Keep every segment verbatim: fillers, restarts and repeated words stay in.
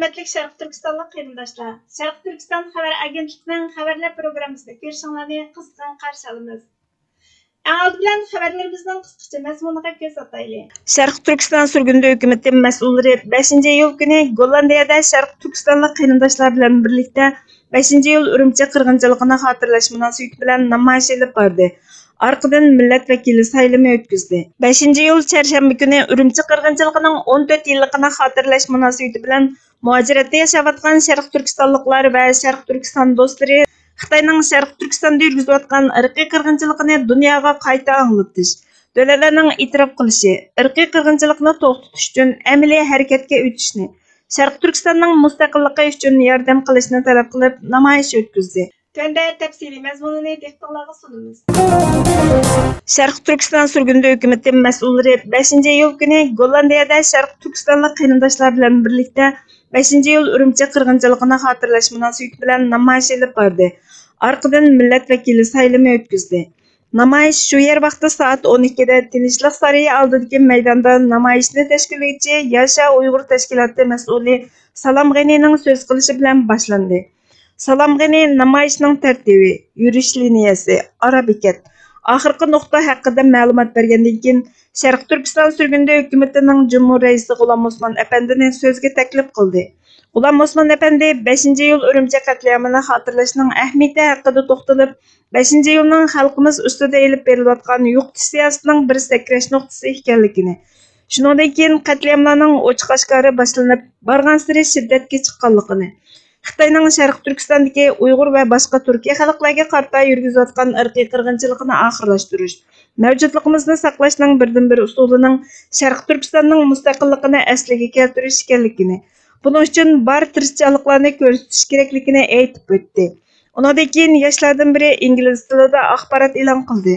ھۆرمەتلىك شەرقىي تۈركىستانلىق قېرىنداشلار، شەرقىي تۈركىستان خەۋەر ئاگېنتلىقىنىڭ خەۋەرلەر پروگراممىسىنى كۆرۈشۈڭلارنى قىزغىن قارشى ئالىمىز. ئەڭ ئالدى بىلەن خەۋەرلىرىمىزنىڭ قىسقىچە مەزمۇنىغا كۆز ئاتايلى. شەرقىي تۈركىستان سۈرگۈندە ھۆكۈمىتى مەسئۇللىرى بەشىنچى ئىيۇل كۈنى گوللاندىيەدە شەرقىي تۈركىستانلىق قېرىنداشلار بىلەن بىرلىكتە بەشىنچى ئىيۇل ئۈرۈمچى قىرغىنچىلىقىنى خاتىرىلەش مۇناسىۋىتى بىلەن نامايىش ئېلىپ باردى. ئارقىدىن مىللەت ۋەكىلى سايلىمى ئۆتكۈزدى. بەشىنچى ئىيۇل چەرشەنبە كۈنى ئۈرۈمچى قىرغىنچىلىقىنىڭ ئون تۆت يىللىقىنى خاتىرىلەش مۇناسىۋىتى بىلەن مۇھاجىرەتتە ياشاۋاتقان شەرقىي تۈركىستانلىقلار ۋە شەرقىي تۈركىستان دوستلىرى خىتاينىڭ شەرقىي تۈركىستاندا يۈرگۈزۈۋاتقان ئىرقىي قىرغىنچىلىقىنى دۇنياغا قايتا ئاڭلىتىش، دۆلەتلەرنىڭ ئېتىراپ قىلىشى، ئىرقىي قىرغىنچىلىقنى توختىتىش ئۈچۈن ئەمەلىي ھەرىكەتكە ئۆتۈشنى، شەرقىي تۈركىستاننىڭ مۇستەقىللىقى ئۈچۈن ياردەم قىلىشنى تەلەپ قىلىپ نامايىش ئۆتكۈزدى. تۆۋەندە تەپسىلىي مەزمۇنىنى دىققىتىڭلارغا سۇنىمىز. شەرقىي تۈركىستان سۈرگۈندە ھۆكۈمىتى مەسئۇللىرى بەشىنچى ئىيۇل كۈنى گوللاندىيەدە شەرقىي تۈركىستانلىق قېرىنداشلار بىلەن بىرلىكتە بەشىنچى ئىيۇل ئۈرۈمچى قىرغىنچىلىقىنى خاتىرىلەش مۇناسىۋىتى بىلەن نامايىش ئېلىپ باردى. ئارقىدىن مىللەت ۋەكىلى سايلىمى ئۆتكۈزدى. نامايىش شۇ يەر ۋاقتى سائەت ئون ئىككىدە تىنچلىق سارىيى ئالدىدىكى مەيداندا نامايىشنى تەشكىللىگۈچى ياشا ئۇيغۇر تەشكىلاتى مەسئۇلى سالام غېنىنىڭ سۆز قىلىشى بىلەن باشلاندى. سالام غېنى نامايىشنىڭ تەرتىپى، يۈرۈش لىنىيەسى، ئارا بېكەت، ئاخىرقى نۇقتا ھەققىدە مەلۇمات بەرگەندىن كېيىن، شەرقىي تۈركىستان سۈرگۈندە ھۆكۈمىتىنىڭ جۇمھۇر رەئىسى غۇلام ئوسمان ئەپەندىنى سۆزگە تەكلىپ قىلدى. غۇلام ئوسمان ئەپەندى بەشىنچى ئىيۇل ئۈرۈمچى قەتلىئامىنى خاتىرىلەشنىڭ ئەھمىيىتى ھەققىدە توختىلىپ، بەشىنچى ئىيۇلنىڭ خەلقىمىز ئۈستىدە ئېلىپ بېرىلىۋاتقان يوقىتىش سىياسىتىنىڭ بىر سەكرەش نۇقتىسى ئىكەنلىكىنى، شۇنىڭدىن كېيىن قەتلىئاملارنىڭ ئوچۇق-ئاشكارا باشلىنىپ، بارغانسېرى شىددەتكە چىققانلىقىنى، خىتاينىڭ شەرقىي تۈركىستاندىكى ئۇيغۇر ۋە باشقا تۈركىي خەلقلەرگە قارىتا يۈرگۈزۈۋاتقان ئىرقىي قىرغىنچىلىقىنى ئاخىرلاشتۇرۇش، مەۋجۇتلۇقىمىزنى ساقلاشنىڭ بىردىنبىر ئۇسۇلىنىڭ شەرقىي تۈركىستاننىڭ مۇستەقىللىقىنى ئەسلىگە كەلتۈرۈش ئىكەنلىكىنى، بۇنىڭ ئۈچۈن بار تىرىشچانلىقلارنى كۆرسىتىش كېرەكلىكىنى ئېيتىپ ئۆتتى. ئۇنىڭدىن كېيىن ياشلاردىن بىرى ئىنگلىز تىلىدا ئاخبارات ئېلان قىلدى.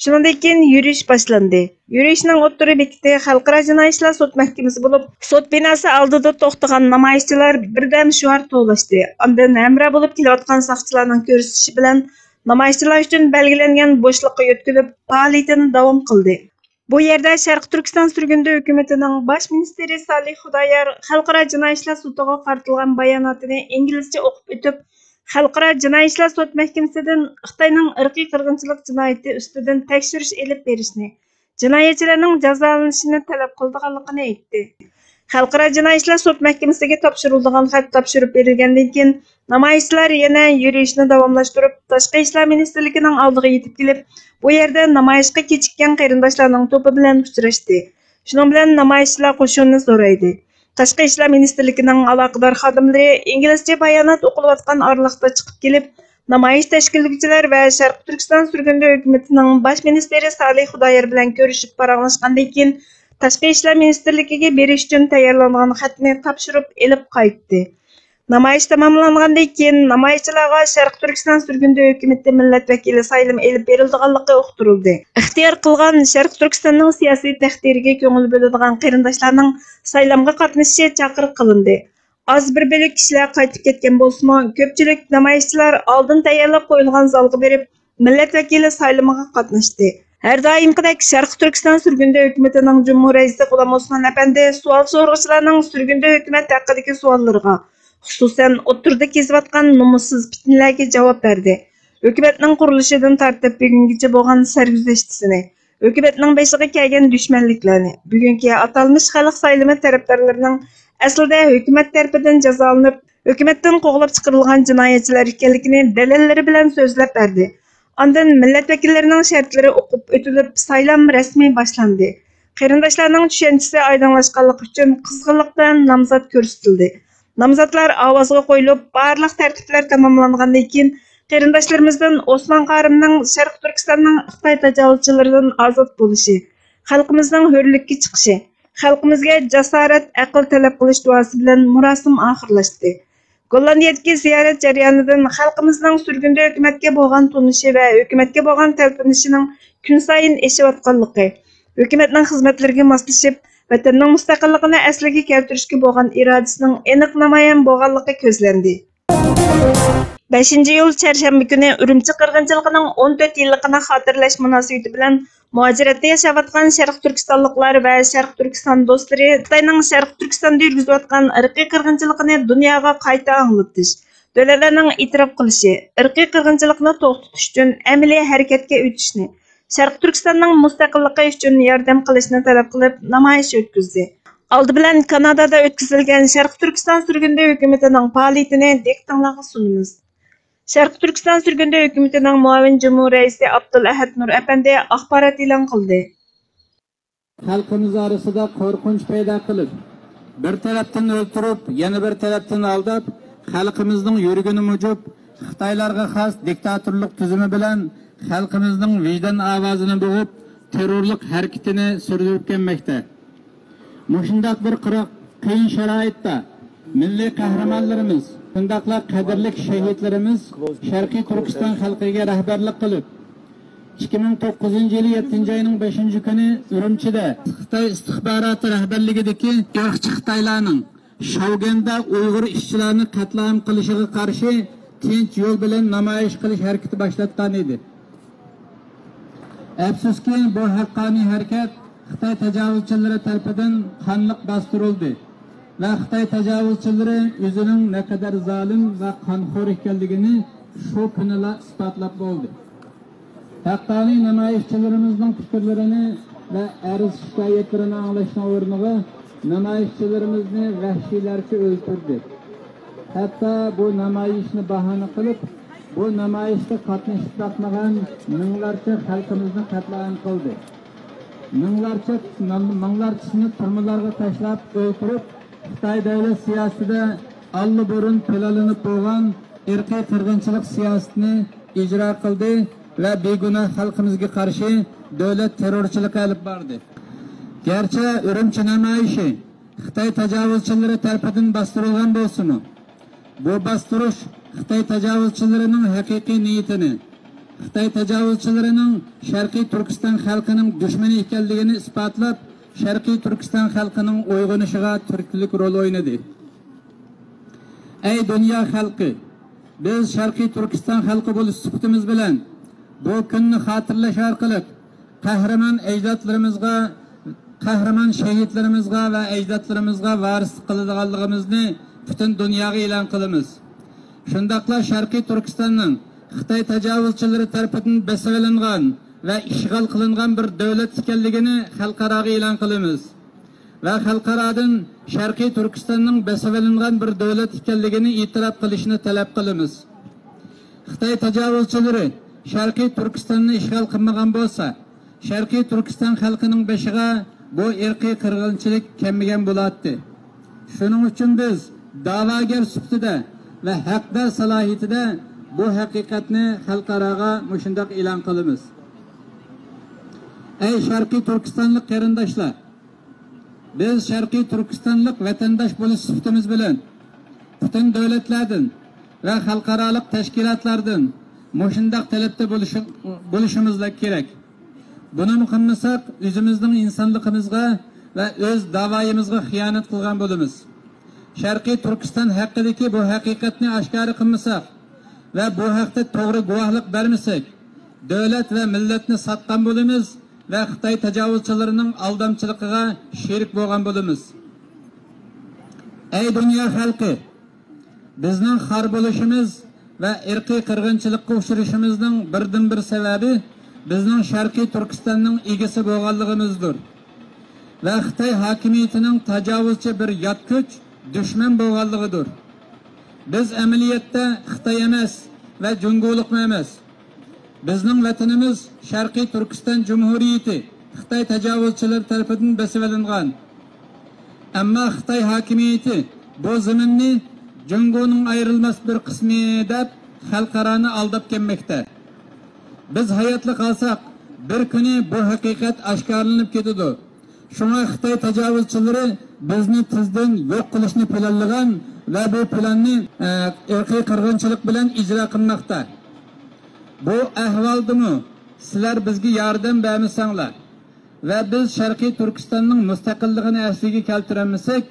شۇنىڭدىن كېيىن يۈرۈش باشلاندى. يۈرۈشنىڭ ئوتتۇرا بېكىتى خەلقئارا جىنايى ئىشلار سوت مەھكىمىسى بولۇپ، سوت بىناسى ئالدىدا توختىغان نامايىشچىلار بىردەم شوئار توۋلاشتى. ئاندىن ھەمراھ بولۇپ كېلىۋاتقان ساقچىلارنىڭ كۆرسىتىشى بىلەن نامايىشچىلار ئۈچۈن بەلگىلەنگەن بوشلۇققا يۆتكىلىپ، پائالىيىتىنى داۋام قىلدى. بۇ يەردە شەرقىي تۈركىستان سۈرگۈندە ھۆكۈمىتىنىڭ باش مىنىستىرى سالىھ خۇدايار خەلقئارا جىنايى ئىشلار سوتىغا قارىتىلغان باياناتىنى ئىنگلىزچە ئوقۇپ ئۆتۈپ، خەلقئارا جىنايى ئىشلار سوت مەھكىمىسىدىن خىتاينىڭ ئىرقىي قىرغىنچىلىق جىنايىتى ئۈستىدىن تەكشۈرۈش ئېلىپ بېرىشنى، جىنايەتچىلەرنىڭ جازالىنىشىنى تەلەپ قىلىدىغانلىقىنى ئېيتتى. خەلقئارا جىنايى ئىشلار سوت مەھكىمىسىگە تاپشۇرۇلىدىغان خەت تاپشۇرۇپ بېرىلگەندىن كېيىن، نامايىشچىلار يەنە يۈرۈشنى داۋاملاشتۇرۇپ، تاشقى ئىشلار مىنىستىرلىكىنىڭ ئالدىغا يېتىپ كېلىپ، بۇ يەردە نامايىشقا كېچىككەن قېرىنداشلارنىڭ توپى بىلەن ئۇچراشتى. شۇنىڭ بىلەن نامايىشچىلار قوشۇنىنى زورايدى. تاشقى ئىشلار مىنىستىرلىكىنىڭ ئالاقىدار خادىملىرى ئىنگلىزچە بايانات ئوقۇلۇۋاتقان ئارىلىقتا چىقىپ كېلىپ، نامايىش تەشكىللىگۈچىلەر ۋە شەرقىي تۈركىستان سۈرگۈندە ھۆكۈمىتىنىڭ باش مىنىستىرى سالىھ خۇدايار بىلەن كۆرۈشۈپ پاراڭلاشقاندىن كېيىن، تاشقى ئىشلار مىنىستىرلىكىگە بېرىش ئۈچۈن تەييارلانغان خەتنى تاپشۇرۇپ ئېلىپ قايتتى. نامايىش تاماملانغاندىن كېيىن، نامايىشچىلارغا شەرقىي تۈركىستان سۈرگۈندە ھۆكۈمىتى مىللەت ۋەكىلى سايلىمى ئېلىپ بېرىلىدىغانلىقى ئۇقتۇرۇلدى. ئىختىيار قىلغان شەرقىي تۈركىستاننىڭ سىياسىي تەقدىرىگە كۆڭۈل بۆلىدىغان قېرىنداشلارنىڭ سايلامغا قاتنىشىشى چاقىرىق قىلىندى. ئاز بىر بۆلەك كىشىلەر قايتىپ كەتكەن بولسىمۇ، كۆپچىلىك نامايىشچىلار ئالدىن تەييارلاپ قويۇلغان زالغا بېرىپ، مىللەت ۋەكىلى سايلىمىغا قاتناشتى. ھەر دائىمقىدەك شەرقىي تۈركىستان سۈرگۈندە ھۆكۈمىتىنىڭ جۇمھۇر رەئىسى غۇلام ئوسمان ئەپەندى سوئال سورىغۇچىلارنىڭ سۈرگۈندە ھۆكۈمەت ھەققىدىكى سوئاللىرىغا، خۇسۇسەن، ئوتتۇرىدا كېزىۋاتقان نومۇسسىز پىتنىلەرگە جاۋاب بەردى. ھۆكۈمەتنىڭ قۇرۇلۇشىدىن تارتىپ بۈگۈنگىچە بولغان سەرگۈزەشتىسىنى، ھۆكۈمەتنىڭ بېشىغا كەلگەن دۈشمەنلىكلەرنى، بۈگۈنكى ئاتالمىش خەلق سايلىمى تەرەپدارلىرىنىڭ ئەسلىدە ھۆكۈمەت تەرىپىدىن جازالىنىپ، ھۆكۈمەتتىن قوغلاپ چىقىرىلغان جىنايەتچىلەر ئىكەنلىكىنى دەلىللىرى بىلەن سۆزلەپ بەردى. ئاندىن مىللەت ۋەكىللىرىنىڭ شەرتلىرى ئوقۇپ ئۆتۈلۈپ، سايلام رەسمىي باشلاندى. قېرىنداشلارنىڭ چۈشەنچىسى ئايدىڭلاشقانلىقى ئۈچۈن قىزغىنلىق بىلەن نامزات كۆرسىتىلدى. نامزاتلار ئاۋازغا قويۇلۇپ، بارلىق تەرتىپلەر تاماملانغاندىن كېيىن، قېرىنداشلىرىمىزدىن ئوسمان قارىمنىڭ شەرقىي تۈركىستاننىڭ خىتاي تاجاۋۇزچىلىرىدىن ئازاد بولۇشى، خەلقىمىزنىڭ ھۆرلۈككە چىقىشى، خەلقىمىزگە جاسارەت، ئەقىل تەلەپ قىلىش دۇئاسى بىلەن مۇراسىم ئاخىرلاشتى. گوللاندىيەدىكى زىيارەت جەريانىدىن خەلقىمىزنىڭ سۈرگۈندە ھۆكۈمەتكە بولغان تونۇشى ۋە ھۆكۈمەتكە بولغان تەلپۈنۈشىنىڭ كۈنسايىن ئېشىۋاتقانلىقى، ھۆكۈمەتنىڭ خىزمەتلىرىگە ماسلىشىپ، ۋەتەننىڭ مۇستەقىللىقىنى ئەسلىگە كەلتۈرۈشكە بولغان ئىرادىسىنىڭ ئېنىق نامايان بولغانلىقى كۆزلەندى. بەشىنچى ئىيۇل چەرشەنبە كۈنى ئۈرۈمچى قىرغىنچىلىقىنىڭ ئون تۆت يىللىقىنى خاتىرىلەش مۇناسىۋىتى بىلەن مۇھاجىرەتتە ياشاۋاتقان شەرقىي تۈركىستانلىقلار ۋە شەرقىي تۈركىستان دوستلىرى خىتاينىڭ شەرقىي تۈركىستاندا يۈرگۈزۈۋاتقان ئىرقىي قىرغىنچىلىقىنى دۇنياغا قايتا ئاڭلىتىش، دۆلەتلەرنىڭ ئېتىراپ قىلىشى، ئىرقىي قىرغىنچىلىقنى توختىتىش ئۈچۈن ئەمەلىي ھەرىكەتكە ئۆتۈشنى، شەرقىي تۈركىستاننىڭ مۇستەقىللىقى ئۈچۈن ياردەم قىلىشنى تەلەپ قىلىپ نامايىش ئۆتكۈزدى. ئالدى بىلەن كانادادا ئۆتكۈزۈلگەن شەرقىي تۈركىستان سۈرگۈندە ھۆكۈمىتىنىڭ پائالىيىتىنى دىققىتىڭلارغا سۇنىمىز. شەرقىي تۈركىستان سۈرگۈندە ھۆكۈمىتىنىڭ مۇئاۋىن جۇمھۇر رەئىسى ئابدۇلئەھەد نۇر ئەپەندى ئاخبارات ئېلان قىلدى. خەلقىمىز ئارىسىدا قورقۇنچ پەيدا قىلىپ، بىر تەرەپتىن ئۆلتۈرۈپ، يەنە بىر تەرەپتىن ئالداپ، خەلقىمىزنىڭ يۈرىكىنى مۇجۇپ، خىتايلارغا خاس دىكتاتورلۇق تۈزۈمى بىلەن خەلقىمىزنىڭ ۋىجدان ئاۋازىنى بوغۇپ، تېررورلۇق ھەرىكىتىنى سۈردۈرۈپ كەلمەكتە. مۇشۇنداق بىر قىرا-، قىيىن شارائىتتا مىللىي قەھرىمانلىرىمىز، شۇنداقلا قەدىرلىك شېھىتلىرىمىز شەرقىي تۈركىستان خەلقىگە رەھبەرلىك قىلىپ، ئىككى مىڭ توققۇزىنچى يىلى يەتتىنچى ئاينىڭ بەشىنچى كۈنى ئۈرۈمچىدە خىتاي ئىستىخباراتى رەھبەرلىكىدىكى ئىرقچى خىتايلارنىڭ شاۋگەندە ئۇيغۇر ئىشچىلارنى قەتلىئام قىلىشىغا قارشى تىنچ يول بىلەن نامايىش قىلىش ھەرىكىتى باشلاتقان ئىدى. ئەپسۇسكى، بۇ ھەققانىي ھەرىكەت خىتاي تاجاۋۇزچىلىرى تەرىپىدىن قانلىق باستۇرۇلدى ۋە خىتاي تاجاۋۇزچىلىرى ئۆزىنىڭ نەقەدەر زالىم ۋە قانخور ئىكەنلىكىنى شۇ كۈنىلا ئىسپاتلاپ بولدى. ھەققانىي نامايىشچىلىرىمىزنىڭ پىكىرلىرىنى ۋە ئەرز-شىكايەتلىرىنى ئاڭلاشنىڭ ئورنىغا، نامايىشچىلىرىمىزنى ۋەھشىيلەرچە ئۆلتۈردى. ھەتتا بۇ نامايىشنى باھانە قىلىپ، بۇ نامايىشقا قاتنىشىپ باقمىغان مىڭلارچە خەلقىمىزنى قەتلىئام قىلدى. مىڭلارچە، مىڭلارچىسىنى تۈرمىلەرگە تاشلاپ ئۆلتۈرۈپ، خىتاي دۆلەت سىياسىتىدە ئاللىبۇرۇن پىلانلىنىپ بولغان ئىرقىي قىرغىنچىلىق سىياسىتىنى ئىجرا قىلدى ۋە بىگۇناھ خەلقىمىزگە قارشى دۆلەت تېررورچىلىقى ئېلىپ باردى. گەرچە ئۈرۈمچى نامايىشى خىتاي تاجاۋۇزچىلىرى تەرىپىدىن باستۇرۇلغان بولسىمۇ، بۇ باستۇرۇش خىتاي تاجاۋۇزچىلىرىنىڭ ھەقىقىي نىيىتىنى، خىتاي تاجاۋۇزچىلىرىنىڭ شەرقىي تۈركىستان خەلقىنىڭ دۈشمىنى ئىكەنلىكىنى ئىسپاتلاپ، شەرقىي تۈركىستان خەلقىنىڭ ئويغىنىشىغا تۈرتكىلىك رول ئوينىدى. ئەي دۇنيا خەلقى! بىز شەرقىي تۈركىستان خەلقى بولۇش سۈپىتىمىز بىلەن بۇ كۈننى خاتىرىلەش ئارقىلىق قەھرىمان ئەجدادلىرىمىزغا، قەھرىمان شېھىتلىرىمىزغا ۋە ئەجدادلىرىمىزغا ۋارىسلىق قىلىدىغانلىقىمىزنى پۈتۈن دۇنياغا ئېلان قىلىمىز. شۇنداقلا شەرقىي تۈركىستاننىڭ خىتاي تاجاۋۇزچىلىرى تەرىپىدىن بېسىۋېلىنغان ۋە ئىشغال قىلىنغان بىر دۆلەت ئىكەنلىكىنى خەلقئاراغا ئېلان قىلىمىز. ۋە خەلقئارادىن شەرقىي تۈركىستاننىڭ بېسىۋېلىنغان بىر دۆلەت ئىكەنلىكىنى ئېتىراپ قىلىشىنى تەلەپ قىلىمىز. خىتاي تاجاۋۇزچىلىرى شەرقىي تۈركىستاننى ئىشغال قىلمىغان بولسا، شەرقىي تۈركىستان خەلقىنىڭ بېشىغا بۇ ئىرقىي قىرغىنچىلىق كەلمىگەن بولاتتى. شۇنىڭ ئۈچۈن بىز داۋاگەر سۈپىتىدە ۋە ھەقدار سالاھىيىتىدە بۇ ھەقىقەتنى خەلقئاراغا مۇشۇنداق ئېلان قىلىمىز. ئەي شەرقىي تۈركىستانلىق قېرىنداشلار! بىز شەرقىي تۈركىستانلىق ۋەتەنداش بولۇش سۈپىتىمىز بىلەن پۈتۈن دۆلەتلەردىن ۋە خەلقئارالىق تەشكىلاتلاردىن مۇشۇنداق تەلەپتە بولۇشى-، بولۇشىمىزلا كېرەك. بۇنىمۇ قىلمىساق، ئۆزىمىزنىڭ ئىنسانلىقىمىزغا ۋە ئۆز داۋايىمىزغا خىيانەت قىلغان بولىمىز. شەرقىي تۈركىستان ھەققىدىكى بۇ ھەقىقەتنى ئاشكارا قىلمىساق ۋە بۇ ھەقتە توغرا گۇۋاھلىق بەرمىسەك، دۆلەت ۋە مىللەتنى ساتقان بولىمىز ۋە خىتاي تاجاۋۇزچىلىرىنىڭ ئالدامچىلىقىغا شېرىك بولغان بولىمىز. ئەي دۇنيا خەلقى! بىزنىڭ خار بولۇشىمىز ۋە ئىرقىي قىرغىنچىلىققا ئۇچرىشىمىزنىڭ بىردىنبىر سەۋەبى بىزنىڭ شەرقىي تۈركىستاننىڭ ئىگىسى بولغانلىقىمىزدۇر ۋە خىتاي ھاكىمىيىتىنىڭ تاجاۋۇزچى بىر يات كۈچ، دۈشمەن بولغانلىقىدۇر. بىز ئەمەلىيەتتە خىتاي ئەمەس ۋە جۇڭگولۇقمۇ ئەمەس. بىزنىڭ ۋەتىنىمىز شەرقىي تۈركىستان جۇمھۇرىيىتى خىتاي تاجاۋۇزچىلىرى تەرىپىدىن بېسىۋېلىنغان. ئەمما خىتاي ھاكىمىيىتى بۇ زېمىننى جۇڭگونىڭ ئايرىلماس بىر قىسمى دەپ خەلقئارانى ئالداپ كەلمەكتە. بىز ھاياتلا قالساق، بىر كۈنى بۇ ھەقىقەت ئاشكارىلىنىپ كېتىدۇ. شۇڭا خىتاي تاجاۋۇزچىلىرى بىزنى تېزدىن يوق قىلىشنى پىلانلىغان ۋە بۇ پىلاننى، ئە، ئىرقىي قىرغىنچىلىق بىلەن ئىجرا قىلماقتا. بۇ ئەھۋالدىمۇ سىلەر بىزگە ياردەم بەرمىسەڭلار ۋە بىز شەرقىي تۈركىستاننىڭ مۇستەقىللىقىنى ئەسلىگە كەلتۈرەلمىسەك،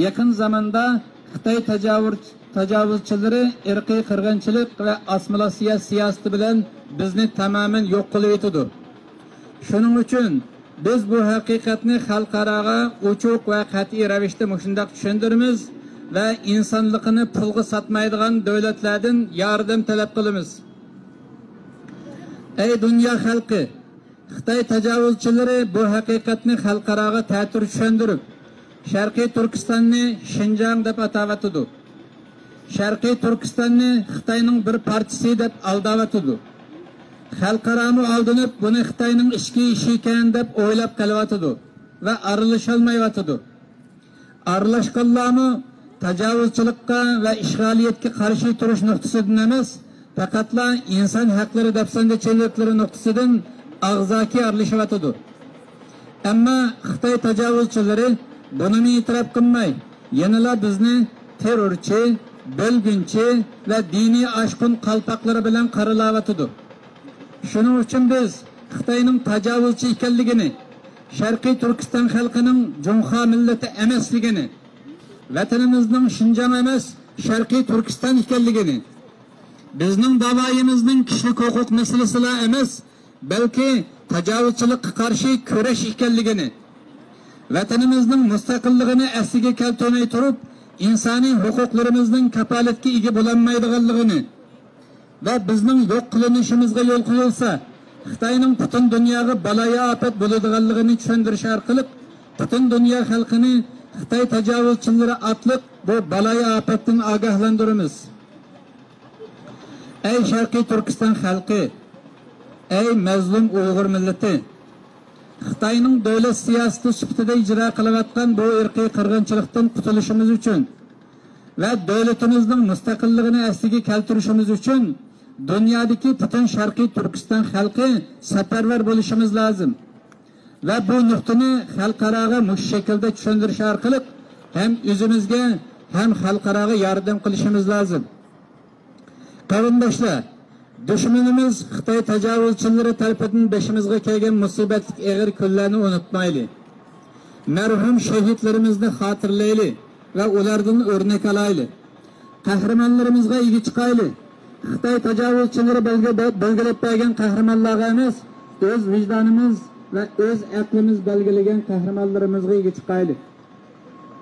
يېقىن زاماندا خىتاي تاجاۋۇر-، تاجاۋۇزچىلىرى ئىرقىي قىرغىنچىلىق ۋە ئاسسىمىلياتسىيە سىياسىتى بىلەن بىزنى تامامەن يوق قىلىۋېتىدۇ. شۇنىڭ ئۈچۈن بىز بۇ ھەقىقەتنى خەلقئاراغا ئوچۇق ۋە قەتئىي رەۋىشتە مۇشۇنداق چۈشەندۈرىمىز ۋە ئىنسانلىقىنى پۇلغا ساتمايدىغان دۆلەتلەردىن ياردەم تەلەپ قىلىمىز. ئەي دۇنيا خەلقى! خىتاي تاجاۋۇزچىلىرى بۇ ھەقىقەتنى خەلقئاراغا تەتۈر چۈشەندۈرۈپ، شەرقىي تۈركىستاننى شىنجاڭ دەپ ئاتاۋاتىدۇ. شەرقىي تۈركىستاننى خىتاينىڭ بىر پارچىسى دەپ ئالداۋاتىدۇ. خەلقئارامۇ ئالدىنىپ، بۇنى خىتاينىڭ ئىچكى ئىشى ئىكەن دەپ ئويلاپ قېلىۋاتىدۇ ۋە ئارىلىشالمايۋاتىدۇ. ئارىلاشقانلارمۇ تاجاۋۇزچىلىققا ۋە ئىشغالىيەتكە قارشى تۇرۇش نۇقتىسىدىن ئەمەس، پەقەتلا ئىنسان ھەقلىرى دەپسەندىچىلىكلىرى نۇقتىسىدىن ئاغزاكى ئارىلىشىۋاتىدۇ. ئەمما خىتاي تاجاۋۇزچىلىرى بۇنىمۇ ئېتىراپ قىلماي، يەنىلا بىزنى تېررورچى، بۆلگۈنچى ۋە دىنىي ئاشقۇن قالپاقلىرى بىلەن قارىلاۋاتىدۇ. شۇنىڭ ئۈچۈن بىز خىتاينىڭ تاجاۋۇزچى ئىكەنلىكىنى، شەرقىي تۈركىستان خەلقىنىڭ جۇڭخۇا مىللىتى ئەمەسلىكىنى، ۋەتىنىمىزنىڭ شىنجاڭ ئەمەس، شەرقىي تۈركىستان ئىكەنلىكىنى، بىزنىڭ داۋايىمىزنىڭ كىشىلىك ھوقۇق مەسىلىسىلا ئەمەس، بەلكى تاجاۋۇزچىلىققا قارشى كۈرەش ئىكەنلىكىنى، ۋەتىنىمىزنىڭ مۇستەقىللىقىنى ئەسلىگە كەلتۈرمەي تۇرۇپ، ئىنسانىي ھوقۇقلىرىمىزنىڭ كاپالەتكە ئىگە بولالمايدىغانلىقىنى، ۋە بىزنىڭ يوق قىلىنىشىمىزغا يول قويۇلسا، خىتاينىڭ پۈتۈن دۇنياغا بالايىئاپەت بولىدىغانلىقىنى چۈشەندۈرۈش ئارقىلىق، پۈتۈن دۇنيا خەلقىنى خىتاي تاجاۋۇزچىلىرى ئاتلىق بۇ بالايىئاپەتتىن ئاگاھلاندۇرىمىز. ئەي شەرقىي تۈركىستان خەلقى! ئەي مەزلۇم ئۇيغۇر مىللىتى! خىتاينىڭ دۆلەت سىياسىتى سۈپىتىدە ئىجرا قىلىۋاتقان بۇ ئىرقىي قىرغىنچىلىقتىن قۇتۇلۇشىمىز ئۈچۈن ۋە دۆلىتىمىزنىڭ مۇستەقىللىقىنى ئەسلىگە كەلتۈرۈشىمىز ئۈچۈن دۇنيادىكى پۈتۈن شەرقىي تۈركىستان خەلقى سەپەرۋەر بولۇشىمىز لازىم ۋە بۇ نۇقتىنى خەلقئاراغا مۇشۇ شەكىلدە چۈشەندۈرۈش ئارقىلىق ھەم ئۆزىمىزگە، ھەم خەلقئاراغا ياردەم قىلىشىمىز لازىم. قېرىنداشلار، دۈشمىنىمىز خىتاي تاجاۋۇزچىلىرى تەرىپىدىن بېشىمىزغا كەلگەن مۇسىبەتلىك ئېغىر كۈنلەرنى ئۇنتۇمايلى. مەرھۇم شېھىتلىرىمىزنى خاتىرىلەيلى ۋە ئۇلاردىن ئۆرنەك ئالايلى. قەھرىمانلىرىمىزغا ئىگە چىقايلى. خىتاي تاجاۋۇزچىلىرى بەلگە-، بەلگىلەپ بەرگەن قەھرىمانلارغا ئەمەس، ئۆز ۋىجدانىمىز ۋە ئۆز ئەقلىمىز بەلگىلىگەن قەھرىمانلىرىمىزغا ئىگە چىقايلى.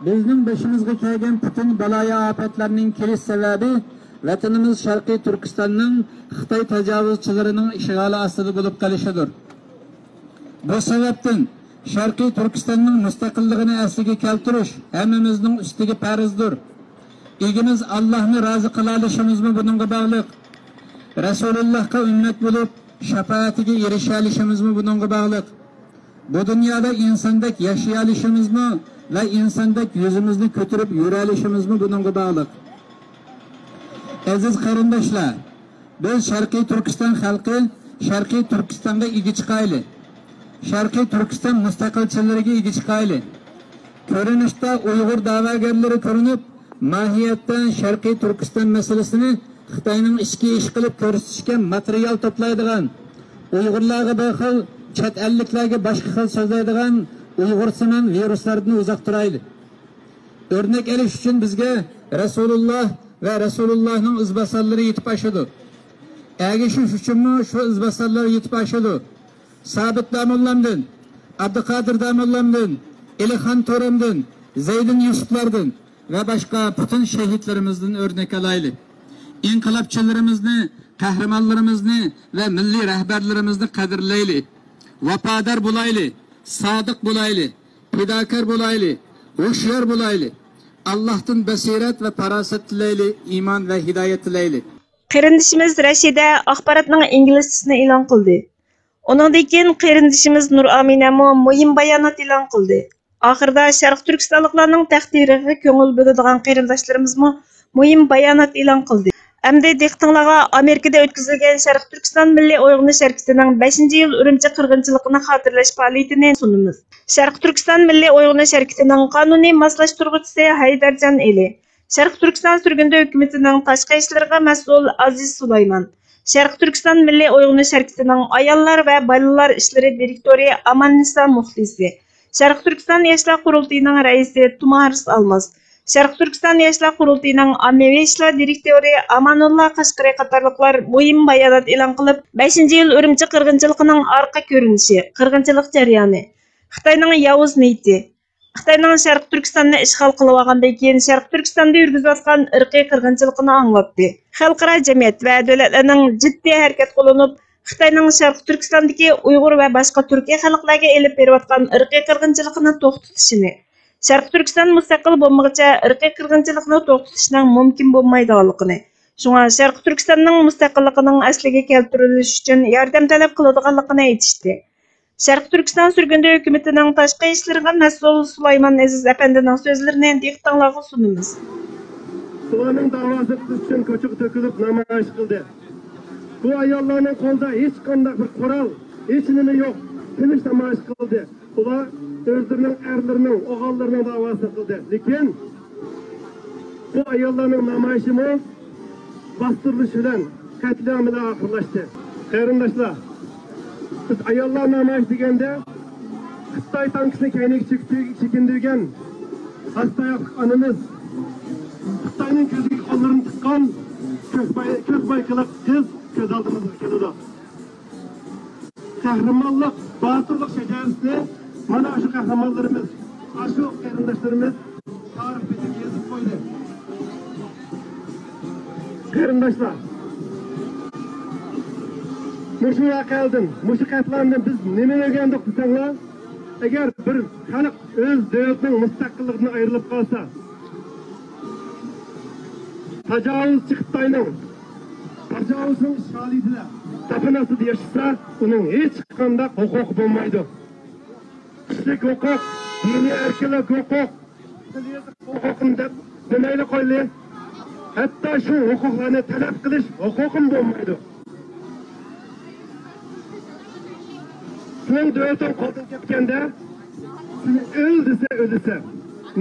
بىزنىڭ بېشىمىزغا كەلگەن پۈتۈن بالايىئاپەتلەرنىڭ كېلىش سەۋەبى ۋەتىنىمىز شەرقىي تۈركىستاننىڭ خىتاي تاجاۋۇزچىلىرىنىڭ ئىشغالى ئاستىدا بولۇپ قېلىشىدۇر. بۇ سەۋەبتىن شەرقىي تۈركىستاننىڭ مۇستەقىللىقىنى ئەسلىگە كەلتۈرۈش ھەممىمىزنىڭ ئۈستىگە پەرزدۇر. ئىگىمىز ئاللاھنى رازى قىلالىشىمىزمۇ بۇنىڭغا باغلىق. رەسۇلۇللاھقا ئۈممەت بولۇپ، شاپائەتىگە ئېرىشەلىشىمىزمۇ بۇنىڭغا باغلىق. بۇ دۇنيادا ئىنساندەك ياشىيالىشىمىزمۇ ۋە ئىنساندەك يۈزىمىزنى كۆتۈرۈپ يۈرەلىشىمىزمۇ بۇنىڭغا باغلىق. ئەزىز قېرىنداشلار، بىز شەرقىي تۈركىستان خەلقى شەرقىي تۈركىستانغا ئىگە چىقايلى. شەرقىي تۈركىستان مۇستەقىلچىلىرىگە ئىگە چىقايلى. كۆرۈنۈشتە ئۇيغۇر دەۋاگەرلىرى كۆرۈنۈپ، ماھىيەتتە شەرقىي تۈركىستان مەسىلىسىنى خىتاينىڭ ئىچكى ئىشى قىلىپ كۆرسىتىشكە ماتېرىيال توپلايدىغان، ئۇيغۇرلارغا بىر خىل چەت ئەللىكلەرگە باشقا خىل سۆزلەيدىغان ئۇيغۇرسىمان ۋىرۇسلاردىن ئۇزاق تۇرايلى. ئۆرنەك ئېلىش ئۈچۈن بىزگە رەسۇلۇللا ۋە رەسۇلۇللانىڭ ئىزباسارلىرى يېتىپ ئاشىدۇ. ئەگىشىش ئۈچۈنمۇ شۇ ئىزباسارلار يېتىپ ئاشىدۇ. سابىت داموللامدىن، ئابدۇقادىر داموللامدىن، ئېلىخان تۆرەمدىن، زەيدىن يۈسۈپلەردىن ۋە باشقا پۈتۈن شېھىتلىرىمىزدىن ئۆرنەك ئالايلى. ئىنقىلابچىلىرىمىزنى، قەھرىمانلىرىمىزنى ۋە مىللىي رەھبەرلىرىمىزنى قەدىرلەيلى. ۋاپادار بولايلى، سادىق بولايلى، پىداكار بولايلى، ھوشيار بولايلى. ئاللاھتىن بەسىرەت ۋە پاراسەت تىلەيلى، ئىمان ۋە ھىدايەت تىلەيلى. قېرىندىشىمىز رەشىدە ئاخباراتنىڭ ئىنگلىزچىسىنى ئېلان قىلدى. ئۇنىڭدىن كېيىن قېرىندىشىمىز نۇر ئامىنەمۇ مۇھىم بايانات ئېلان قىلدى. ئاخىرىدا شەرقىي تۈركىستانلىقلارنىڭ تەقدىرىگە كۆڭۈل بۆلىدىغان قېرىنداشلىرىمىزمۇ مۇھىم بايانات ئېلان قىلدى. ئەمدى دىققىتىڭلارغا ئامېرىكىدا ئۆتكۈزۈلگەن شەرقىي تۈركىستان مىللىي ئويغىنىش ھەرىكىتىنىڭ بەشىنچى يىل ئۈرۈمچى قىرغىنچىلىقىنى خاتىرىلەش پائالىيىتىنى سۇنىمىز. شەرقىي تۈركىستان مىللىي ئويغىنىش ھەرىكىتىنىڭ قانۇنىي ماسلاشتۇرغۇچىسى ھەيدەرجان ئېلى، شەرقىي تۈركىستان سۈرگۈندە ھۆكۈمىتىنىڭ تاشقى ئىشلىرىغا مەسئۇل ئازىز سۇلايمان، شەرقىي تۈركىستان مىللىي ئويغىنىش ھەرىكىتىنىڭ ئاياللار ۋە بالىلار ئىشلىرى دىرېكتورى ئاماننىسا مۇخلىسى، شەرقىي تۈركىستان ياشلار قۇرۇلتىيىنىڭ رەئىسى تۇمارىس ئالماس، شەرقىي تۈركىستان ياشلار قۇرۇلتىيىنىڭ ئاممىۋى ئىشلار دىرېكتورى ئامانۇللا قەشقىرى قاتارلىقلار مۇھىم بايانات ئېلان قىلىپ، بەشىنچى يىل ئۈرۈمچى قىرغىنچىلىقىنىڭ ئارقا كۆرۈنۈشى، قىرغىنچىلىق جەريانى، خىتاينىڭ ياۋۇز نىيىتى، خىتاينىڭ شەرقىي تۈركىستاننى ئىشغال قىلىۋالغاندىن كېيىن شەرقىي تۈركىستاندا يۈرگۈزۈۋاتقان ئىرقىي قىرغىنچىلىقىنى ئاڭلاتتى. خەلقئارا جەمئىيەت ۋە دۆلەتلەرنىڭ جىددىي ھەرىكەت قوللىنىپ، خىتاينىڭ شەرقىي تۈركىستاندىكى ئۇيغۇر ۋە باشقا تۈركىي خەلقلەرگە ئېلىپ بېرىۋاتقان ئىرقىي قىرغىنچىلىقىنى توختىتىشىنى، شەرقىي تۈركىستان مۇستەقىل بولمىغۇچە ئىرقىي قىرغىنچىلىقنى توختىتىشنىڭ مۇمكىن بولمايدىغانلىقىنى، شۇڭا شەرقىي تۈركىستاننىڭ مۇستەقىللىقىنىڭ ئەسلىگە كەلتۈرۈلۈشى ئۈچۈن ياردەم تەلەپ قىلىدىغانلىقىنى ئېيتىشتى. شەرقىي تۈركىستان سۈرگۈندە ھۆكۈمىتىنىڭ تاشقى ئىشلىرىغا مەسئۇل سۇلايمان ئەزىز ئەپەندىنىڭ سۆزلىرىنى دىققىتىڭلارغا سۇنىمىز. ئۇلارنىڭ داۋاسى قىلىش ئۈچۈن كوچىغا تۆكۈلۈپ نامايىش قىلدى. بۇ ئاياللارنىڭ قولىدا ھېچقانداق بىر قورال، ھېچ نېمە يوق. تىنچ نامايىش قىلدى. ئۇلار ئۆزلىرىنىڭ ئەرلىرىنىڭ، ئوغۇللىرىنىڭ داۋاسىنى قىلدى. لېكىن بۇ ئاياللارنىڭ نامايىشىمۇ باستۇرۇلۇش بىلەن، قەتلىئام بىلەن ئاخىرلاشتى. قېرىنداشلار، بىز ئاياللار نامايىشى دېگەندە، خىتاي تانكىسىنى كەينىگە چېكىندۈرگەن ئاق تاياقلىق ئانىمىز، خىتاينىڭ كۆزىگە قوللىرىنى تىققان كۆك باي-، كۆك بايقىلىق قىز كۆز ئالدىمىزغا كېلىدۇ. قەھرىمانلىق، باتۇرلۇق شەجەرىسىنى مانا شۇ قەھرىمانلىرىمىز، ئاشۇ قېرىنداشلىرىمىز تارىخ بېتىگە يېزىپ قويدى. قېرىنداشلار، مۇشۇ ۋەقەلەردىن، مۇشۇ قەتلىئامدىن بىز نېمىنى ئۆگەندۇق دېسەڭلار، ئەگەر بىر خەلق ئۆز دۆلىتىنىڭ مۇستەقىللىقىدىن ئايرىلىپ قالسا، تاجاۋۇزچى خىتاينىڭ تاجاۋۇزنىڭ شالىيىدە، تاپىنىسىدا ياشىسا، ئۇنىڭ ھېچقانداق ھوقۇقى بولمايدۇ. كىشىلىك ھوقۇق، دىنىي ئەركىنلىك ھوقۇق، ھوقۇقۇم دەپ دېمەيلى قويلى. ھەتتا شۇ ھوقۇقلارنى تەلەپ قىلىش ھوقۇقۇم بولمايدۇ. سېنىڭ دۆلىتىڭ قولدىن كەتكەندە، سېنى ئۆل دېسە ئۆلىسەن،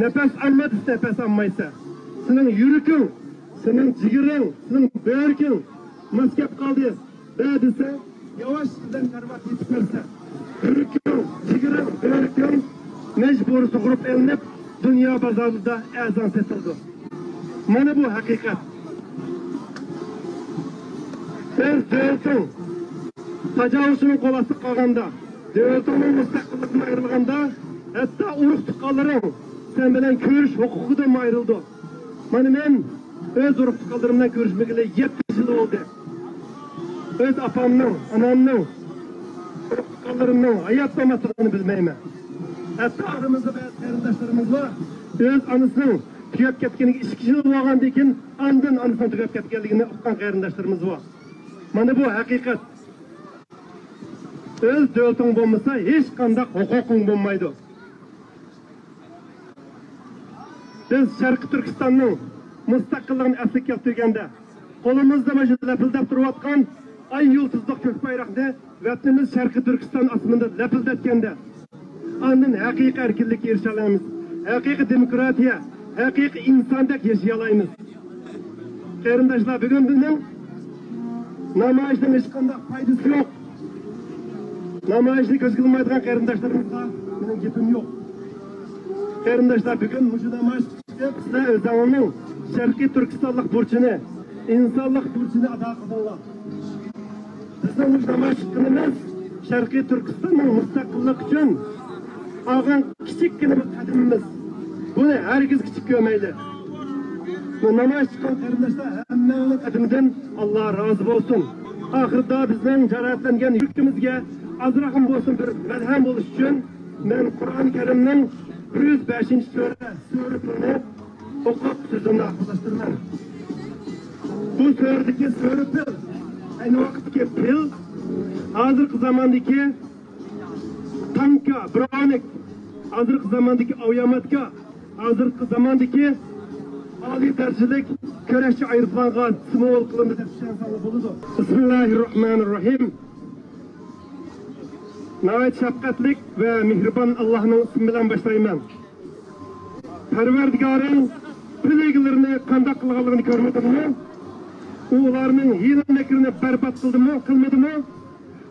نەپەس ئالما دېسە نەپەس ئالمايسەن. سېنىڭ يۈرىكىڭ، سېنىڭ جىگىرىڭ، سېنىڭ بۆرىكىڭ ماس كەپ قالدى، بە دېسە، ياۋاش بىلەن كارىۋات يېتىپ بەرسە، يۈرىكىڭ، جىگىرىڭ، بۆرىكىڭ مەجبۇرىي سۇغۇرۇپ ئېلىنىپ، دۇنيا بازارلىرىدا ئەرزان سېتىلىدۇ. مانا بۇ ھەقىقەت. بىز دۆلىتىڭ تاجاۋۇزچىنىڭ قول ئاستىدا قالغاندا، دۆلىتىڭنىڭ مۇستەقىللىقىدىن ئايرىلغاندا، ھەتتا ئۇرۇق تۇغقانلىرىڭ سەن بىلەن كۆرۈش ھوقۇقىدىنمۇ ئايرىلىدۇ. مانا مەن ئۆز ئۇرۇق تۇغقانلىرىم بىلەن كۆرۈشمىگىلى يەتتە يىل بولدى. ئۆز ئاپامنىڭ، ئانامنىڭ، ئۇرۇق تۇغقانلىرىمنىڭ ھايات-ماماتلىقىنى بىلمەيمەن. ھەتتا ئارىمىزدا بەزى قېرىنداشلىرىمىز بار، ئۆز ئانىسىنىڭ تۈگەپ كەتكىنىگە ئىككى يىل بولغاندىن كېيىن، ئاندىن ئانىسىنىڭ تۈگەپ كەتكەنلىكىنى ئۇققان قېرىنداشلىرىمىز بار. مانا بۇ ھەقىقەت. ئۆز دۆلىتىڭ بولمىسا، ھېچقانداق ھوقۇقۇڭ بولمايدۇ. بىز شەرقىي تۈركىستاننىڭ مۇستەقىللىقىنى ئەسلىگە كەلتۈرگەندە، قولىمىزدا مۇشۇ لەپىلدەپ تۇرۇۋاتقان ئاي يۇلتۇزلۇق كۆك بايراقنى ۋەتىنىمىز شەرقىي تۈركىستان ئاسمىنىدا لەپىلدەتكەندە، ئاندىن ھەقىقىي ئەركىنلىككە ئېرىشەلەيمىز. ھەقىقىي دېموكراتىيە، ھەقىقىي ئىنساندەك ياشىيالايمىز. قېرىنداشلار، بۈگۈن بىزنىڭ نامايىشنىڭ ھېچقانداق پايدىسى يوق. نامايىشنى كۆزگە ئىلمايدىغان قېرىنداشلىرىمىزغا مېنىڭ گېپىم يوق. قېرىنداشلار، بۈگۈن مۇشۇ نامايىشقا چىقىپ، سىلەر ئۆزلەرنىڭ شەرقىي تۈركىستانلىق بۇرچىنى، ئىنسانلىق بۇرچىنى ئادا قىلدىڭلار. بىزنىڭ مۇشۇ نامايىش قىلغىنىمىز شەرقىي تۈركىستاننىڭ مۇستەقىللىقى ئۈچۈن ئالغان كىچىككىنە بىر قەدىمىمىز. بۇنى ھەرگىز كىچىك كۆرمەيلى. بۇ نامايىش چىققان قېرىنداشلار، ھەممەڭلارنىڭ قەدىمىدىن ئاللا رازى بولسۇن. ئاخىرىدا بىزنىڭ جارائەتلەنگەن يۈرىكىمىزگە ئازراقمۇ بولسۇن بىر مەلھەم بولۇش ئۈچۈن مەن قۇرئان كەرىمنىڭ بىر يۈز بەشىنچى سۈرە، سۈرە پىلنى ئوقۇپ، سۆزۈمنى ئاخىرلاشتۇرىمەن. بۇ سۈرىدىكى سۈرە پىل، ئەينى ۋاقىتتىكى پىل، ھازىرقى زاماندىكى تانكا، برونىك، ھازىرقى زاماندىكى ئاۋياماتكا، ھازىرقى زاماندىكى ئالىي دەرىجىلىك كۈرەشچى ئايروپىلانغا سىمۋول قىلىندى دەپ چۈشەنسەڭلار بولىدۇ. بىسمىللاھىررەھمانىررەھىم. ناھايىتى شەپقەتلىك ۋە مېھرىبان ئاللاھنىڭ ئىسمى بىلەن باشلايمەن. پەرۋەردىگارىڭ پىل ئىگىلىرىنى قانداق قىلغانلىقىنى كۆرمىدىڭمۇ؟ ئۇ ئۇلارنىڭ ھىيلە-مىكرىنى بەربات قىلدىمۇ، قىلمىدىمۇ؟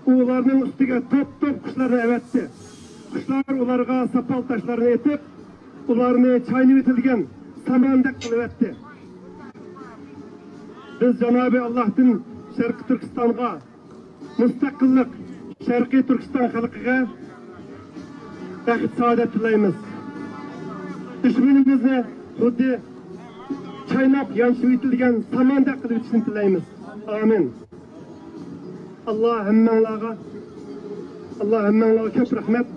ئۇ ئۇلارنىڭ ئۈستىگە توپ-توپ قۇشلارنى ئەۋەتتى. قۇشلار ئۇلارغا ساپال تاشلارنى ئېتىپ، ئۇلارنى چاينىۋېتىلگەن ساماندەك قىلىۋەتتى. بىز جانابى ئاللاھتىن شەرقىي تۈركىستانغا مۇستەقىللىق، شەرقىي تۈركىستان خەلقىگە بەخت سائادەت تىلەيمىز. دۈشمىنىمىزنى خۇددى چايناپ يانچۇۋېتىلگەن ساماندەك قىلىۋېتىشنى تىلەيمىز. ئامىن. ئاللا ھەممەڭلارغا، ئاللا ھەممەڭلارغا كۆپ رەھمەت.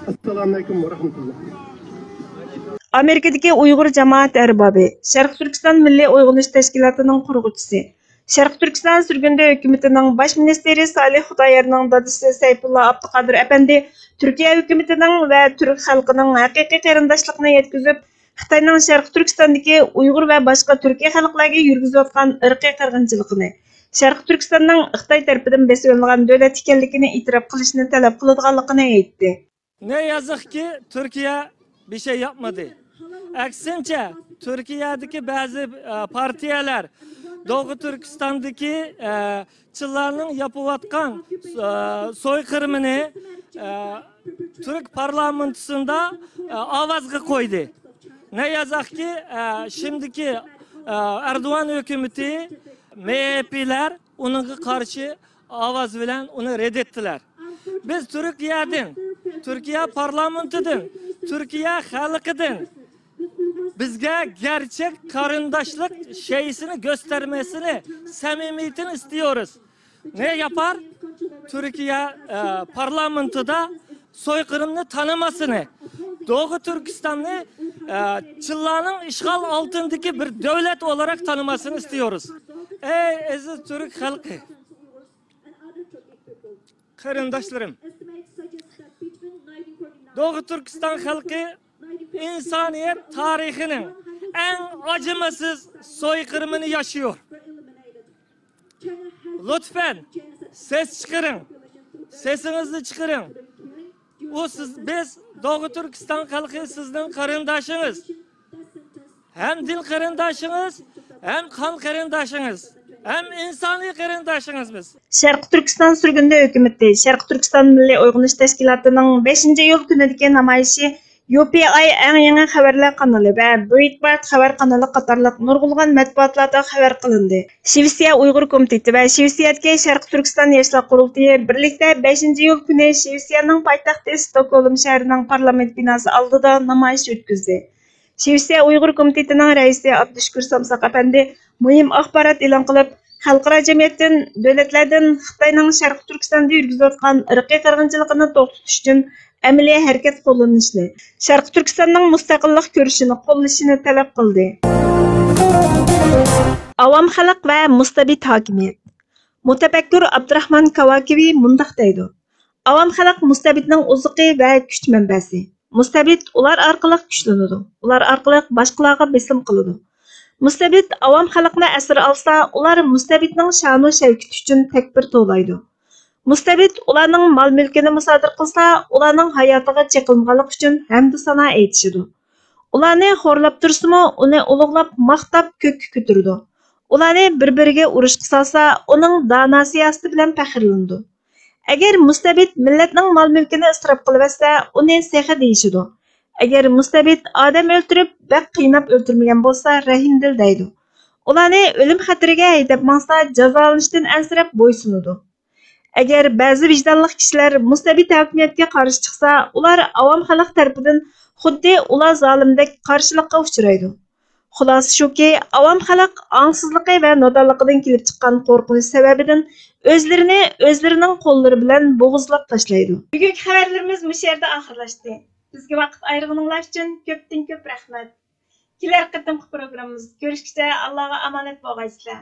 ئەسسالامۇئەلەيكۇم ۋە رەھمەتۇللا. ئامېرىكىدىكى ئۇيغۇر جامائەت ئەربابى، شەرقىي تۈركىستان مىللىي ئويغىنىش تەشكىلاتىنىڭ قۇرغۇچىسى، شەرقىي تۈركىستان سۈرگۈندە ھۆكۈمىتىنىڭ باش مىنىستىرى سالىھ خۇدايارنىڭ دادىسى سەيپۇللا ئابدۇقادىر ئەپەندى تۈركىيە ھۆكۈمىتىنىڭ ۋە تۈرك خەلقىنىڭ ھەقىقىي قېرىنداشلىقىنى يەتكۈزۈپ، خىتاينىڭ شەرقىي تۈركىستاندىكى ئۇيغۇر ۋە باشقا تۈركىي خەلقلەرگە يۈرگۈزۈۋاتقان ئىرقىي قىرغىنچىلىقىنى، شەرقىي تۈركىستاننىڭ خىتاي تەرىپىدىن بېسىۋېلىنغان دۆلەت ئىكەنلىكىنى ئېتىراپ قىلىشنى تەلەپ قىلىدىغانلىقىنى ئېيتتى. Ne yazık ki Türkiye bir şey yapmadı. Aksince Türkiye'deki bazı e, partiyeler Doğu Türkistan'daki e, Çınlarning yapıvatqan e, soykırımını e, Türk parlamentosunda e, avazga koydu. Ne yazık ki e, şimdiki e, Erdoğan hükümeti M H P'ler onunla karşı avaz bilen onu reddettiler. Biz Türkiye'den, Türkiye parlamentinden, Türkiye halkıdan bizge gerçek karındaşlık şeysini göstermesini, samimiyetini istiyoruz. Ne yapar? Türkiye e, parlamentoda soykırımını tanımasını, Doğu Türkistan'ı e, Çınlarning işgal altındaki bir devlet olarak tanımasını istiyoruz. Ey aziz Türk halkı, qarindoshlarım, Doğu Türkistan halkı insaniyet tarihinin en acımasız soykırımını yaşıyor. Lütfen ses çıkarın. Sesinizi çıkarın. O siz, biz Doğu Türkistan halkı sizin karındaşınız. Hem din karındaşınız, hem kan karındaşınız, hem insani karındaşınız biz. شەرقىي تۈركىستان سۈرگۈندە ھۆكۈمىتى شەرقىي تۈركىستان مىللىي ئويغىنىش تەشكىلاتىنىڭ بەشىنچى ئىيۇل كۈنىدىكى نامايىشى يۇ پى ئاي ئەڭ يېڭى خەۋەرلەر قانىلى ۋە برېيتبارت خەۋەر قانىلى قاتارلىق نۇرغۇنلىغان مەتبۇئاتلاردا خەۋەر قىلىندى. شىۋېتسىيە ئۇيغۇر كومىتېتى ۋە شىۋېتسىيەدىكى شەرقىي تۈركىستان ياشلار قۇرۇلتىيى بىرلىكتە بەشىنچى ئىيۇل كۈنى شىۋېتسىيەنىڭ پايتەختى ستوكھولم شەھىرىنىڭ پارلامېنت بىناسى ئالدىدا نامايىش ئۆتكۈزدى. شىۋېتسىيە ئۇيغۇر كومىتېتىنىڭ رەئىسى ئابدۇشۈكۈر سامساق ئەپەندى مۇھىم ئاخبارات ئېلان قىلىپ، خەلقئارا جەمئىيەتتىن، دۆلەتلەردىن خىتاينىڭ شەرقىي تۈركىستاندا يۈرگۈزۈۋاتقان ئىرقىي قىرغىنچىلىقىنى توختىتىش ئۈچۈن ئەمەلىي ھەرىكەت قوللىنىشنى، شەرقىي تۈركىستاننىڭ مۇستەقىللىق كۈرىشىنى قوللىشىنى تەلەپ قىلدى. ئاۋام خەلق ۋە مۇستەبىت ھاكىمىيەت. مۇتەپەككۇر ئابدۇراخمان كاۋاكىۋى مۇنداق دەيدۇ: ئاۋام خەلق مۇستەبىتنىڭ ئوزۇقى ۋە كۈچ مەنبەسى. مۇستەبىت ئۇلار ئارقىلىق كۈچلىنىدۇ، ئۇلار ئارقىلىق باشقىلارغا بېسىم قىلىدۇ. مۇستەبىت ئاۋام خەلقنى ئەسىر ئالسا، ئۇلار مۇستەبىتنىڭ شانۇ شەۋكىتى ئۈچۈن تەكبىر توۋلايدۇ. مۇستەبىت ئۇلارنىڭ مال مۈلكىنى مۇسادىرە قىلسا، ئۇلارنىڭ ھاياتىغا چېقىلمىغانلىق ئۈچۈن ھەمدۇ سانا ئېيتىشىدۇ. ئۇلارنى خورلاپ تۇرسىمۇ، ئۇنى ئۇلۇغلاپ، ماختاپ كۆككە كۆتۈرىدۇ. ئۇلارنى بىر بىرىگە ئۇرۇشقا سالسا، ئۇنىڭ دانا سىياسىتى بىلەن پەخىرلىنىدۇ. ئەگەر مۇستەبىت مىللەتنىڭ مال مۈلكىنى ئىسراپ قىلىۋەتسە، ئۇنى سېخى دېيىشىدۇ. ئەگەر مۇستەبىت ئادەم ئۆلتۈرۈپ، بەك قىيناپ ئۆلتۈرمىگەن بولسا، رەھىمدىل دەيدۇ. ئۇلارنى ئۆلۈم خەتىرىگە ھەيدەپ ماڭسا، جازالىنىشتىن ئەنسىرەپ بويسۇنىدۇ. ئەگەر بەزى ۋىجدانلىق كىشىلەر مۇستەبىت ھاكىمىيەتكە قارشى چىقسا، ئۇلار ئاۋام خەلق تەرىپىدىن خۇددى ئۇلار زالىمدەك قارشىلىققا ئۇچرايدۇ. خۇلاسە شۇكى، ئاۋام خەلق ئاڭسىزلىقى ۋە نادانلىقىدىن كېلىپ چىققان قورقۇنچ سەۋەبىدىن ئۆزلىرىنى ئۆزلىرىنىڭ قوللىرى بىلەن بوغۇزلاپ تاشلايدۇ. بۈگۈنكى خەۋەرلىرىمىز مۇشۇ يەردە ئاخىرلاشتى. بىزگە ۋاقىت ئايرىغىنىڭلار ئۈچۈن كۆپتىن كۆپ رەھمەت. كېلەر قېتىمقى پروگراممىمىزدا كۆرۈشكىچە ئاللاغا ئامانەت بولغايسىلەر.